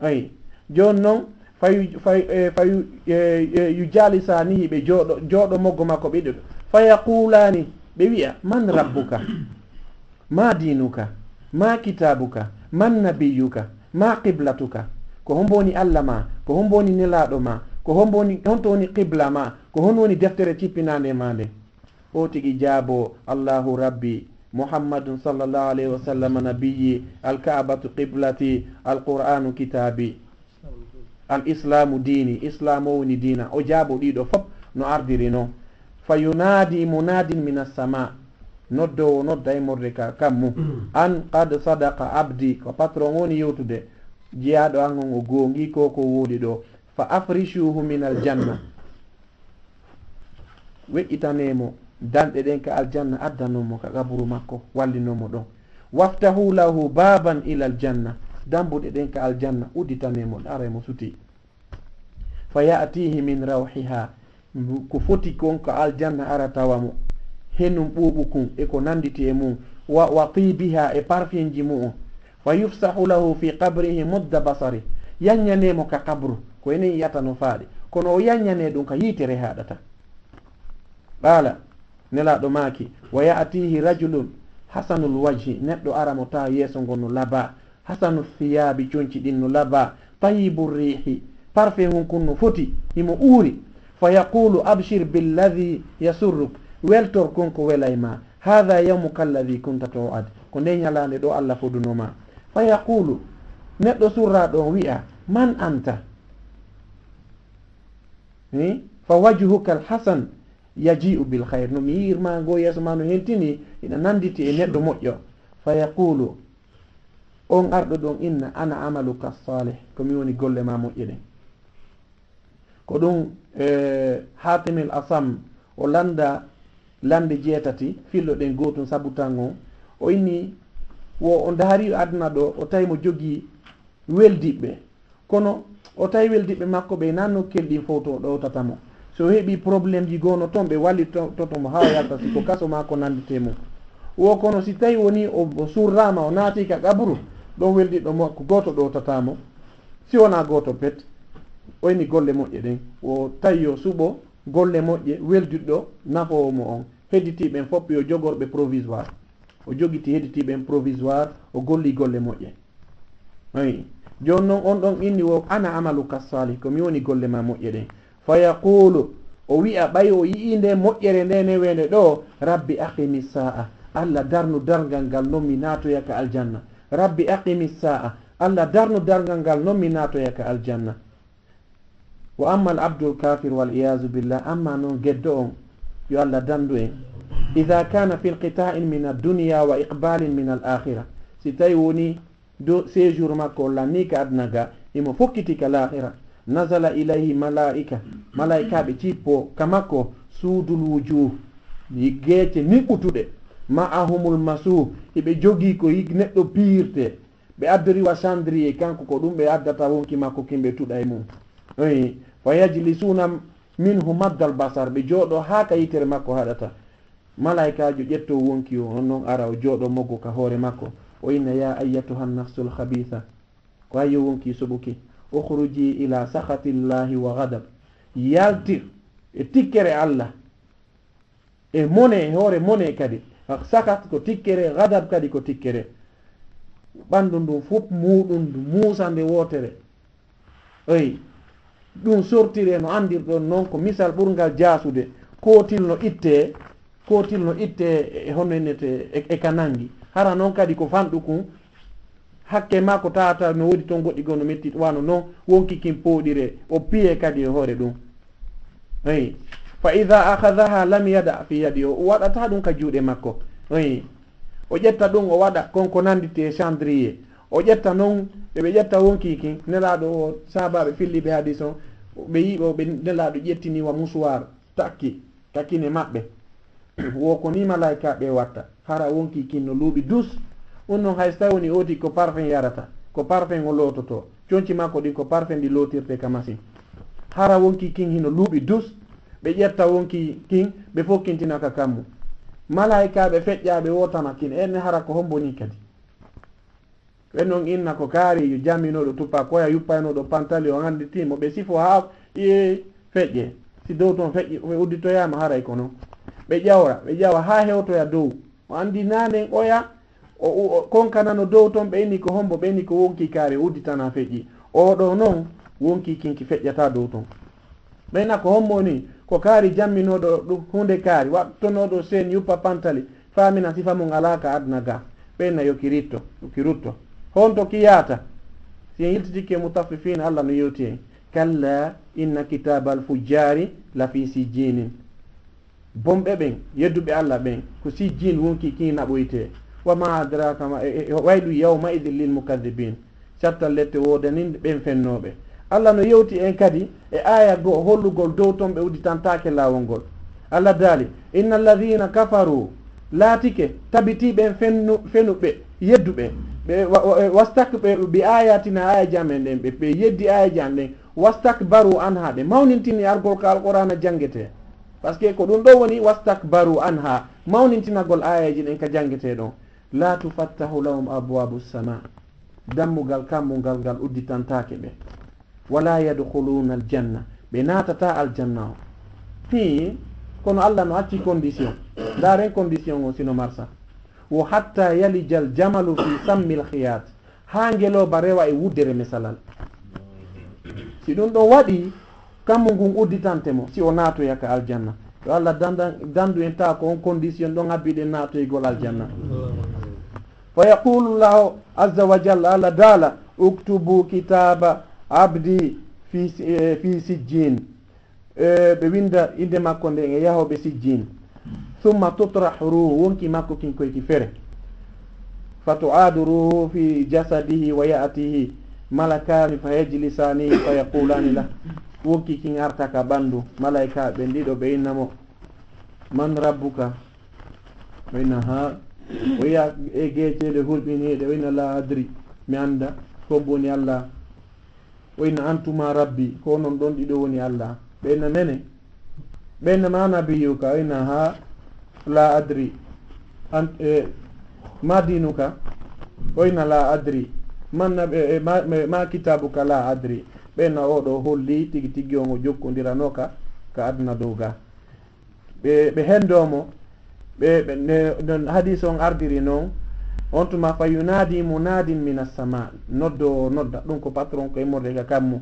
Ayi, jooni noon, fayu, fayu, e, fayu, e, e, yu jaalisaani hiɓe jooɗo, jooɗo moggo makko ɓe ɗiɗo. Fa yaquulaani, ɓe wi'a, man rabbuka? Ma diinuka? Ma kitaabuka? Man nabiyuka? Ma qiblatuka? Ko hombo woni Allah ma? Ko hombo woni nelaaɗo ma? Ko hombo woni, honto woni qibla ma? Ko honno woni deftere cippinaande ma nde? O tigi jaabo, Allahu Rabbi, Muhammadun sallallahu alayhi wa sallam nabiyyi, Al-Ka'batu qiblati, Al-Qur'anu kitabi. "Al islaamu diini, islaam o woni diina." O jaabo ɗiɗo fof no ardiri non. "Fa yunaadi munaadin min as-samaa." Noddoowo nodda e morde ka kammu. "An qad sadaqa abdi." Ko patron woni yewtude. Jiyaaɗo an on o goongi ko ko wodi ɗo. "Fa afrishuhu min al-janna." Weƴƴitanee mo danɗe ɗen ka aljanna, addanon mo ka qaburu makko, wallinon mo ɗon. "Waftahu lahu baaban ila al-janna." Dambuɗe ɗen ka aljanna, udditanee mo, aray mo suti. "Fa ya'tihi min rawhiha." Ko foti kon ka aljanna ara tawa mo. Henun ɓuuɓu kun e ko nanditi e mun. "Wa, wa tibiha," e parfumji mu'un. "Fa yufsahu lahu fi qabrihi mudda basari." Yanyanee mo ka qabru. Ko enen yiyata no faaɗi. Kono o yanyanee ɗum ka yiitere haaɗata. Qaala, Nelaaɗo maaki, "Wa ya'tihi rajulun hasanul wajhi." Neɗɗo ara mo tawa yeeso ngon no laba. "Hasanu thiyaabi," conci ɗin no laba. "Tayyibu riihi," parfum hun kun no foti, himo uuri. "Fa yaqulu, abshir billadhi yasurruk." Weltor kon ko welay ma. "Hadha yawmuka alladhi kunta tu'ad." Ko nde ñalaande ɗo Allah foduno ma. "Fa yaqulu," neɗɗo surraaɗo on wi'a, "Man anta?" Hmm? "Fa wajhuka alhasan yaji'u bil khayr." No mi yi'ir ma ngo yeeso ma no hentini, ina nanditi e neɗɗo moƴƴo. "Fa yaqulu," on arɗo ɗon inna, "Ana amaluka salih," ko mi woni golle ma moƴƴe ɗen. Ko ɗum, eh, Hatimil Asam, o landa lande jeetati, fillo ɗen gootun sabu tan on. O inni, wo o ndaari aduna ɗo, o tawi mo jogii weldiɓɓe. Kono o tawi weldiɓɓe makko ɓe nan nokkel ɗin fof to ɗowtata mo. So o heɓi problème ji goono toon, ɓe wallitoto mo haa o yalta, si ko kaso maa ko nannditee mum. Wo kono si tawi woni o, o surraama, o naati ka qabru, ɗon weldiɗɗo makko gooto ɗowtata mo. Si wonaa gooto pet, o inni golle moƴƴe ɗen. Wo tawi yo suɓo golle moƴƴe weldiɗɗo nafoowo mo on. Hedditi ɓen fof yo jogorɓe provisoire. O jogiti hedditi ɓen provisoire, o golli golle moƴƴe. Ayi. Jooni non on ɗon inni wo ana amaluka salih, ko mi woni golle ma moƴƴe ɗen. Fa yaqulu, o wi'a ɓay o yi'i nde moƴƴere nde neweende ɗo, "Rabbi aqimi sa'a, Allah darnu darngal ngal non mi naatoya ka aljanna. Rabbi aqimi sa'a, Allah darnu darngal ngal non mi naatoya ka aljanna." Wa amma al abdul kafir wal iyazu billah, amma non geddo on, yo Allah dandu en. Idha kana fi inqita'in min ad-dunya wa iqbalin min al-akhirah. Si tawi woni do séjour makko on lanni ka aduna ga, imo fokkiti ka lahira. Nazala ilayhi malaika, malaikaaɓe cippo ka makko, sudul wujuh, geece niɓɓutuɗe, ma'ahumul masuh, hiɓe jogii ko yi-, neɗɗo piirte. Ɓe addori wa cendrier, kanko ko ɗum ɓe addata wonki makko kin ɓe tuɗa e mum. Oyi, fa yajlisuna minhu maddal basar, ɓe jooɗo haa ka yitere makko haɗata. Malaikaajo ƴetto wonki o, on non ara o jooɗo moggo ka hoore makko. O inna, "Ya ayyatuha nafsul khabitha." Ko ayyo wonki soɓuki. "Ukhruji ila sakhatillahi wa ghadab." Yaltir e tikkere Allah. E mone, e hoore mone kadi. Sakat ko tikkere, gadab kadi ko tikkere. Ɓanndu ndun fof muuɗum ndu muusa nde wootere. Eyi, ɗum sortire no anndirɗon non ko misal ɓurngal jaasude. Kootil no ittee, kootil no ittee e hono innete e, e ka nanngi. Hara non kadi ko fanɗu kun, hakke maa ko tawata no woodi toon goɗɗi goo no metti, wano non wonki kin pooɗire, o piye kadi e hoore ɗum. Eyi. Fa idha akhadhaha lam yada fi yadi, o waɗata ɗum ka juuɗe makko. Eyi. O ƴetta ɗum, o waɗa kon ko nanditi e cendrier. O ƴetta non, ɓe ɓe ƴetta wonki kin, Nelaaɗo o, sahabaaɓe filliɓe hadis on, ɓe yi'i ɓe, Nelaaɗo ƴettini wa musuwaar, takki ka kine maɓɓe. Wo ko ni malaikaaɓe watta. Hara wonki kin no luuɓi dus. Un non hay so tawi woni ooti ko parfum yarata, ko parfum o loototo. Conci makko ɗin ko parfum ɗi lootirte ka masin. Hara wonki kin hino luuɓi dus. Ɓe ƴetta wonki kin, ɓe fokkintina ka kammu. Malaikaaɓe feƴƴaaɓe wotana kin, en hara ko hombo ni kadi? Ɓen non inna ko kaari yo jamminooɗo tuppa koya, yuppaynooɗo pantali, on annditi mo. Ɓe sifo haa e feƴƴe. Si dow ton feƴƴi, ɓe udditoyaama haray ko non. Ɓe ƴawra, ɓe ƴawa haa hewtoya dow. O anndi naanen oya, o, o, o konkanano dow ton, ɓe inni ko hombo, ɓe inni ko wonki kaari, udditana feƴƴi. Oo ɗoo non, wonki kinki feƴƴata dow ton. Ɓeyna ko hommo ni, ko kaari jamminooɗo ɗum huunde kaari, waɗtonooɗo seen yuppa pantali, faamina sifa mum alaa ka aduna ga. Ɓeyna yo ki ritto, yo ki rutto. Honto ki yaata? Si en yiltitike mutaffifin, Allah no yewti en. Kalla inna kitaabal fujjaari la fii sijjiinin. Bonɓe ɓen, yedduɓe Alla ɓen, ko sijjiin wonki kin naɓoytee. Wa maa adraaka ma, e, e, e, waylun yawma idin lil mukaddibiin. Cattal lette woodanin ɓen fennooɓe. Alla no yewti en kadi e aaya goo hollugol dow ton ɓe udditantaake laawol ngol. Alla daali, inna alladhiina kafaruu, laatike, tabitii ɓen fennu-, fenuɓe, yedduɓe, ɓe wa-, wa-, wastak-, ɓe bi aayaatinaa, aayaaji amen ɗen, ɓe, ɓe yeddi aayaaji amen ɗen, wastakbaruu anhaa, ɓe mawnintini argol ka Alqur'aana janngetee. Parce que ko ɗum ɗoo woni wastakbaruu anhaa, mawnintinagol aayeeji ɗin ka janngetee ɗon. Laa tufattahu lahum abwaabu samaa, dammugal kammungal ngal udditantaake ɓe. Walaa yadkhuluuna aljanna, ɓe naatataa aljanna o. Fii, kono Alla no acci condition. Ndaaren condition o sino marsa. Wo hattaa yalijal jamalu fii sammil khiyaat. Haa ngelooba rewa e wuddere mesalal. Si ɗum ɗon waɗii, kammu ngun udditante mo, si o naatoya ka aljanna. Yo Alla danda-, dandu en taa ko on condition ɗon habbiɗen naatoygol aljanna. Fa yaqulu Llahu azza wa jalla, Alla daala, uktubu kitaaba abdi fi, eh, fi sijjin. Eh, ɓe winda innde makko nden e yahooɓe sijjin. Thumma tutrahu ruuhu, wonki makko kin koy ki fere. Fa tu'adu ruuhu fi jasadihi wa ya'tihi malakaani fa yajlisaani fa yaqulaani lah. Wonki kin arta ka ɓandu, malaa'ikaaɓe ɓen ɗiɗo ɓe inna mo, man rabbuka? O inna haa, o yi'a e geeceele hulɓiniiɗe, o inna laa adri, mi annda, ko woni Alla. O inna antuma rabbi, ko onon ɗon ɗiɗo woni Alla. Ɓe inna mene. Ɓe inna ma nabiyyuka, o inna haa, laa adri. An, e, ma diinuka, o inna laa adri. Man nabi, e, ma, ma, ma kitaabuka, laa adri. Ɓe inna oo ɗoo holli tigi tigi on o jokkondiranooka ka aduna dow ga. Ɓe, ɓe henndoo mo, ɓe, ɓe, ne, non hadis on ardiri non, on tuma fa yunaadi munaadin min assamaa, noddoowo o nodda, ɗum ko patron ko immorde ka kammu,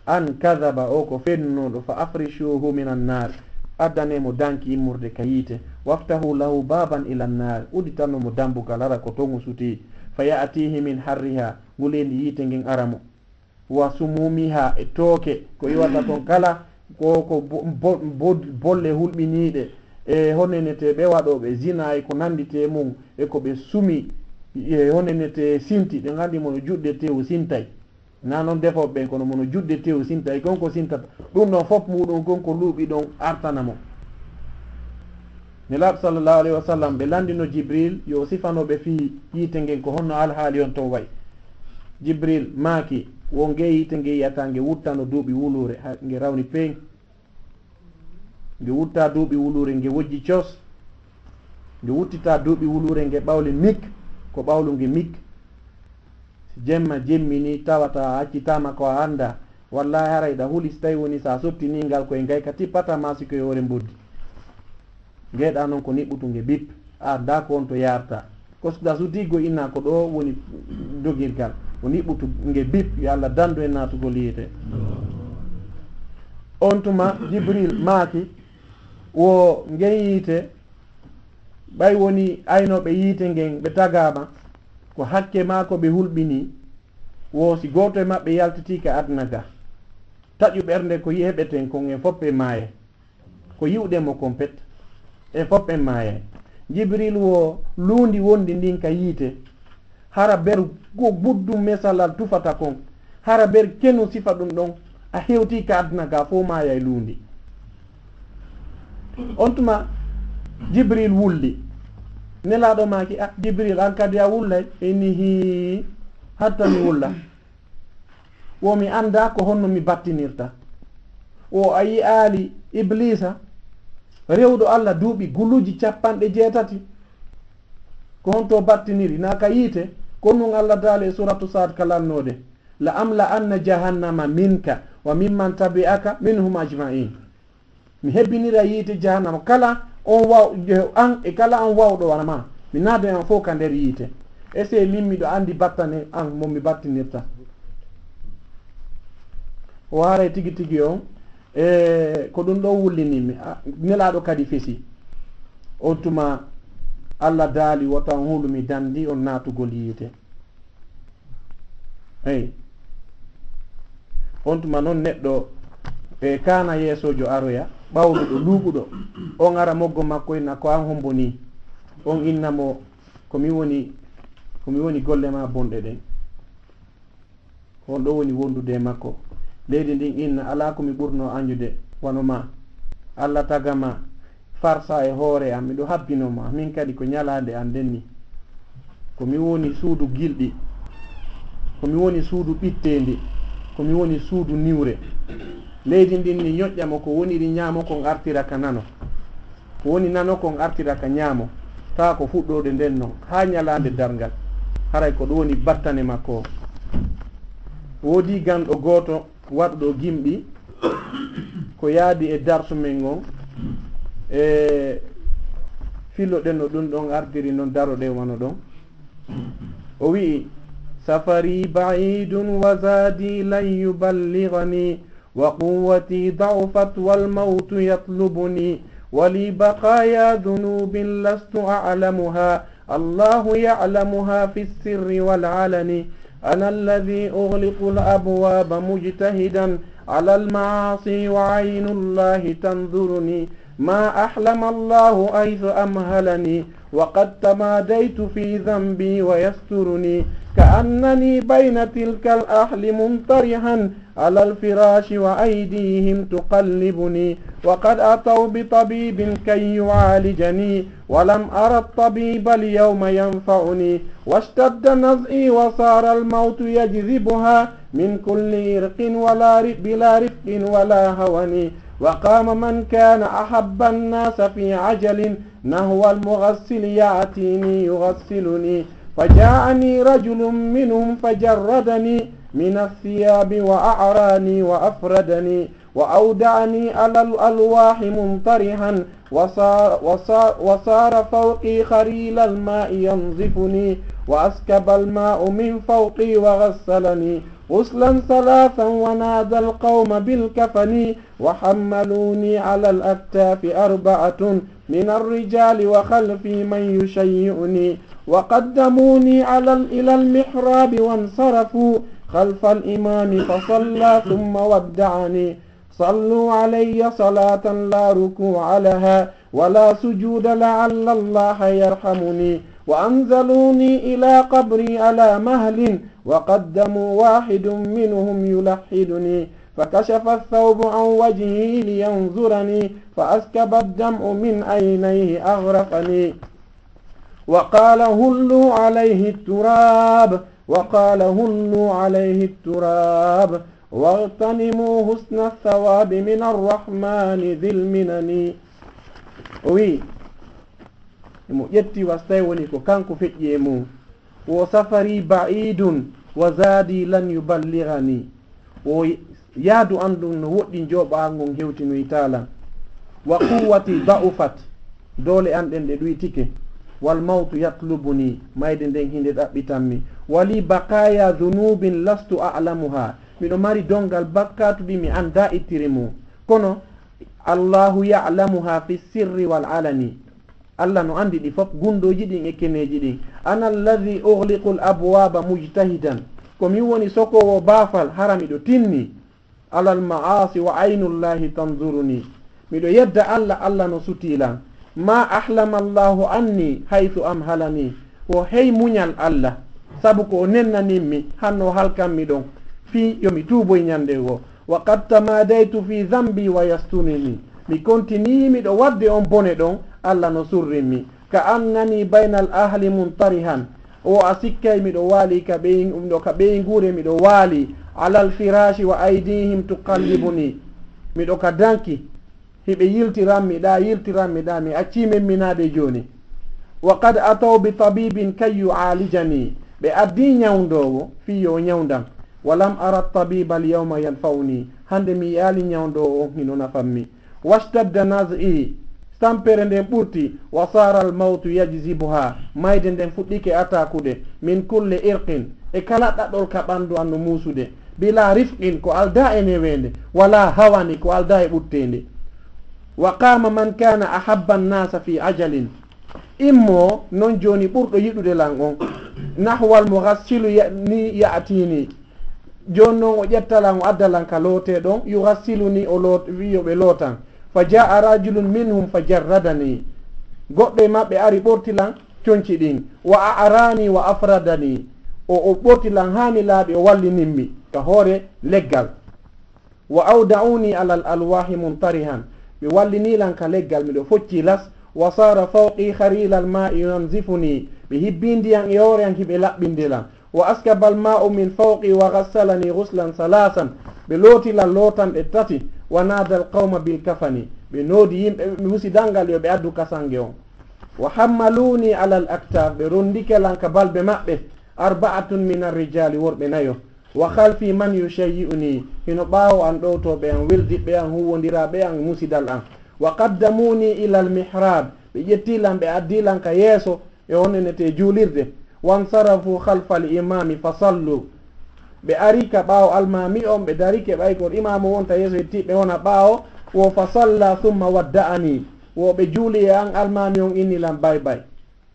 an kadaba, o ko fennuɗo, fa afrishuhu min annaar, addanee mo danki immorde ka yiite, waftahu lahu baaban ila annaar, udditanoo mo dambugal hara ko ton o sutii, fa yaatihi min harriha, nguleendi yiite ngen ara mo. Wa sumumiha, e tooke ko iwata ton kala, ko, ko bo-, bo-, bo-, bolle hulɓiniiɗe, e honenete ɓe waɗooɓe zina e ko nannditee mum, e ko ɓe sumi, e honenete sinti, ɓe nganndi mono juɗde tew sintay. Na non defooɓe ɓen, kono mono juɗde tew sintay, kon ko sintata. Ɗum ɗon fof muɗum kon ko luuɓi ɗon artana mo. Nelaaɗo sallallahu alayhi wa sallam, ɓe lanndino Jibril yo o sifano ɓe fii yiite ngen ko honno alhaali on ton wayi. Jibril maaki, wo nge yiite nge yi'ata nge wuttano duuɓi wuluure, ha nge rawni peeñ. Nge wutta duuɓi wuluure, nge wojji cos. Nge wuttita duuɓi wuluure, nge ɓawli mik, ko ɓawlu nge mik. Si jemma jemmi ni tawata a accitaama ko a annda, wallahi haray ɗa huli si tawi woni sa sottini ngal koye ngay ka tippata ma si koye hoore mboddi. Ngeɗa non ko niɓɓutu nge bip, a annda ko on to yarta. Kosɗa sutigo inna ko ɗo woni dogirgal, o niɓɓutu nge bip, yo Allah dandu en naatugol yiite. On tuma Jibril maaki, wo ngen yiite, ɓay woni aynooɓe yiite ngen ɓe tagaama, ko hakke maa ko ɓe hulɓini, wo si gooto e maɓɓe yaltitii ka aduna ga, taƴu ɓernde ko heɓeten kon en fof e maaye. Ko yi'uɗen mo kon pet, en fof en maayay. Jibril wo luundi wondi ndin ka yiite, hara ber go-, guddum mesalal tufata kon, hara ber kenu sifa ɗum ɗon, a hewti ka aduna ga fof maayay luundi. On tuma Jibril wulli. Nelaaɗo maaki, "Ah, Jibril, an kadi a wullay?" Inni, "Hii, hatta mi wulla." Wo mi annda ko honno mi battinirta. Wo a yi'aali Ibliisa, rewɗo Allah duuɓi guluuji capanɗe jeetati. Ko honto battiniri? Na ka yiite? Ko nun Allah daali e suuratu Saad ka lannoode, "La amla anna jahannama minka wa mimman tabi'aka minhum ajma'in." Mi hebbinira yiite jahannama kala on waw-, je-, an e kala on wawɗo wano ma. Mi naada on fof ka nder yiite. Ese min miɗo andi battane an mo mi battinirta. O haray tigi tigi on, e ko ɗum ɗo wullinimmi. A, Nelaaɗo kadi fesi. On tuma Allah daali, "Wota on hulu mi dandi on naatugol yiite." Eyi. On tuma non neɗɗo e kaana yeesoojo aroya, ɓawluɗo, luuɓuɗo. On ara moggo makko inna ko an hombo ni? On inna mo, "Ko mi woni, ko mi woni golle ma bonɗe ɗen." On ɗo woni wondude e makko. Leydi ndin inna, "Alaa ko mi ɓurno añude wano ma. Allah taga ma, farsa e hoore am, miɗo habbino ma, min kadi ko ñalaande an nden ni. Ko mi woni suudu gilɗi, ko mi woni suudu ɓitteendi, ko mi woni suudu niwre." Leydi ndin ni ñoƴƴa mo, ko woniri ñaamo kon artira ka nano. Ko woni nano kon artira ka ñaamo. Taa ko fuɗɗoode nden non, haa ñalaande darngal. Haray ko ɗum woni battane makko o. Woodi ganɗo gooto waɗuɗo gimɗi, ko yaadi e darsu men ngon, e filoɗen no ɗum ɗon ardiri non, daroɗen wano ɗon. O wi'i, "Safari ba'idun wa zadi lan yuballighani, wa quwwati da'ufat wal mautu yatlubuni, wa li baqaya dhunubin lastu a'lamuha, Allahu ya'lamuha fi sirri wal alani. Ana alladhi ughliqu al abwaba mujtahidan ala al ma'asi wa aynu Allahi tanzuruni. Ma ahlama Allahu aythu amhalani, wa qad tamadaytu fi dhanbi wa yasturuni. Ka'annani bayna tilka al ahli muntarihan, ala al firashi wa aydihim tuqallibuni. Wa qad ataw bi tabibin kay yu'alijani, wa lam ara at tabiba al yawma yanfa'uni. Washtadda naz'i wa sara al mautu yajzibuha, min kulli irqin wa la ri-, bila rifqin wa la hawani. Wa qama man kana ahabba an nasa fi ajalin, nahwa al mughassili ya'tini yughasiluni. Fa ja'ani rajulun minhum fa jarradani min al thiyabi wa a'rani wa afradani. Wa awda'ani ala al alwahi muntarihan, wa sa-, wa sa-, wa sara fawqi kharila al ma'i yanzifuni, wa askaba al ma'u min fawqi wa ghassalani ghuslan thalathan, wa nada al qawma bil kafani, wa hammaluni ala al aktafi arba'atun min ar rijali wa khalfi man yushayyi'uni, wa qaddamuni ala al, ila al mihrabi wansarafu khalfa al imami fa salla thumma wadda'ani. صلوا علي صلاة لا ركوع لها ولا سجود لعل الله يرحمني. وأنزلوني إلى قبري على مهل وقدموا واحد منهم يلحدني. فكشف الثوب عن وجهه لينظرني فأسكب الدمع من عينيه أغرقني. وقال هلوا عليه التراب، وقال هلوا عليه التراب، واغتنموا حسن الثواب من الرحمن ذي المنن. O wi'i, emo ƴetti wastay woni ko kanko feƴƴi e mum. Wo safari ba'idun wa zadi lan yuballighani. Wo yaadu an ɗum no woɗɗi, njooɓaango ngon hewtinoytaa lan. Wa quwwati da'ufat, doole an ɗen ɗe ɗuytike. Wal mawtu yatlubuni, mayde nden hinde ɗaɓɓitan mi. Wa li baqaya dhunubin lastu a'lamuha, miɗo mari dongal bakkaatu ɗi mi anndaa ittiri mum. Kono Allahu ya'lamuha fi sirri wal alani. Allah no andi ɗi fof, gunndooji ɗin e keneeji ɗin. Ana alladhi ughliqu al abwaba mujtahidan. Ko min woni sokoowo baafal, hara miɗo tinni. Alal ma'asi wa aynullahi tanzuruni. Miɗo yedda Allah, Allah no sutii lan. Ma ahlama Allahu anni haythu amhalani. Wo hey muñal Allah, sabu ko o nennanin mi, hanno o halkan mi ɗon. Fii yo mi tuuboy ñande goo. Wa qad tamadaytu fi dhanbi wa yastunini. Mi kontinii miɗo waɗde on bone ɗon, Allah no surrin mi. Ka annani baynal ahli muntarihan. O a sikkay miɗo waali ka ɓey-, miɗo ka ɓeynguure, miɗo waali. Alal firashi wa aydihim tuqallibuni. Miɗo ka danki. Hiɓe yiltiran mi ɗa, yiltiran mi ɗa, mi accii memminaade jooni. Wa qad ataw bi tabibin kay yu'aalijani. Ɓe addii ñawndoowo fii yo o ñawndan. Wa lam ara tabiba al yawma yanfa'uni. Hannde mi yi'aali ñawndoowo on hino nafan mi. Washtadda naz'i. Tampere nden ɓurti. Wa sara al mawtu yajzibuha. Mayde nden fuɗɗike ataakude. Min kulli irqin. E kala ɗaɗol ka ɓanndu an no muusude. Bila rifqin, ko aldaa e neweende. Wala hawani, ko aldaa e ɓutteende. Wa qama man kana ahabba an-nasa fi ajalin. Immo non jooni ɓurɗo yiɗude lan on. Nahwal mughassilu ya-, ni ya'tini. Jooni noon o ƴetta lan, o adda lan ka lootee ɗon, yughassiluni, o loot-, wi'i yo ɓe lootan. Fa jaa'a rajulun minhum fa jarradani. Goɗɗo e maɓɓe ari ɓorti lan conci ɗin. Wa a'rani wa afradani. O, o ɓorti lan haa mi laaɓi, o wallinin mi ka hoore leggal. Wa awda'uni alal alwahi muntarihan. Ɓe wallinii lan ka leggal, miɗo foccii las. Wa sara fawqi kharilal ma'i yanzifuni. Ɓe hibbii ndiyan e hoore an, hiɓe laɓɓinde lan. Wa askabal ma'u min fawqi wa ghassalani ghuslan salasan. Ɓe looti lan lootanɗe tati. Wa nadal qawma bil kafani. Ɓe noodi yimɓe, ɓe musidal ngal yo ɓe addu kasange on. Wa hammaluni alal aktaf. Ɓe rondike lan ka balbe maɓɓe. Arba'atun minar rijali, worɓe nayo. Wa khalfi man yushayyi'uni, hino ɓaawo an ɗowtooɓe an, weldiɓɓe an, huuwondiraaɓe an, musidal an. Wa qaddamuni ilal mihrab, ɓe ƴetti lan, ɓe addi lan ka yeeso e on enete juulirde. Wansarafu khalfal imami fa sallu, ɓe ari ka ɓaawo almaami on, ɓe darike ɓay ko imaamu wonta yeeso, ƴetti ɓe wona ɓaawo. Wo fa salla thumma wadda'ani, wo ɓe juuli e an, almaami on inni lan bay bay.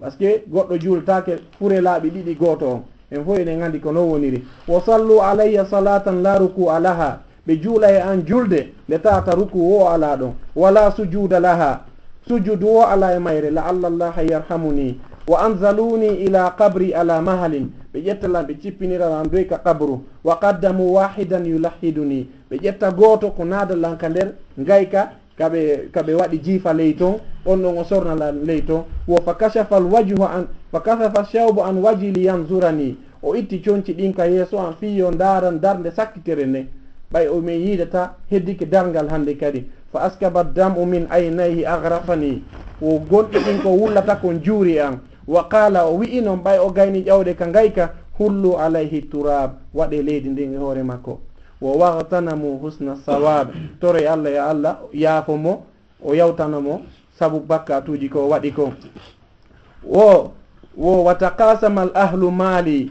Parce que goɗɗo juultaake fure laaɓi ɗiɗi gooto on. En fof eɗen anndi ko non woniri. Wa sallu alayya salatan la ruku'a laha. Ɓe juula e an julde nde tawata ruku wo alaa ɗon. Wala sujuda laha. Sujudu wo alaa e mayre. La'alla Allaha yarhamuni. Wa anzaluni ila qabri ala mahalin. Ɓe ƴetta lan, ɓe cippinira lan doy ka qabru. Wa qaddamu wahidan yulahhiduni. Ɓe ƴetta gooto ko naada lan ka nder ngayka ka ɓe, ka ɓe waɗi jiifa ley ton, on ɗon o sorna lan ley ton. Wo fa kashafa al wajhu an, fa kashafa shawbu an wajhi li yanzurani. O itti conci ɗin ka yeeso an fii yo ndaaran darnde sakkitere nden. Ɓay o men yiidata heddike darngal hannde kadi. Fa askaba dam'u min aynayhi aghrafani. Wo gonɗi ɗin ko wullata kon juuri an. Wa qala, o wi'i non ɓay o gayni ƴawde ka ngayka, hullu alayhi turab, waɗe leydi ndin e hoore makko. Wo waghtanamu husna sawab. Toroy Allah, ya Allah, yaafo mo, o yawtana mo sabu bakkatuuji ko o waɗi ko. Wo, wo wa taqasama al ahlu mali.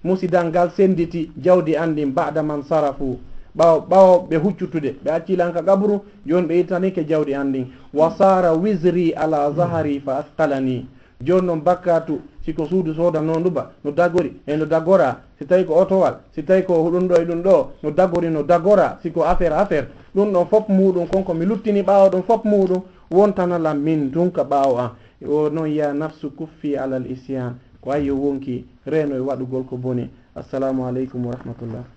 Musidal ngal sennditi jawdi an ndin ba'da man sarafu. Ɓawo, ɓawo ɓe huccutude, ɓe acci lan ka qabru, jooni ɓe ittanike jawdi an ndin. Wa sara wizri ala zahri fa athqalani. Jooni noon bakkaatu, si ko suudu soodanoo ndu ba, no dagori, e no dagora, si tawi ko otowal, si tawi ko ɗum ɗo e ɗum ɗo, no dagori, no dagora, si ko affaire, affaire, ɗum ɗon fof muuɗum, kon ko mi luttini ɓaawo ɗum fof muuɗum, wontana lan min tun ka ɓaawo an. O noon, ya nafsu kuffi alal isyan, ko ayyo wonki, reeno e waɗugol ko boni. Assalamu aleykum wa rahmatullah.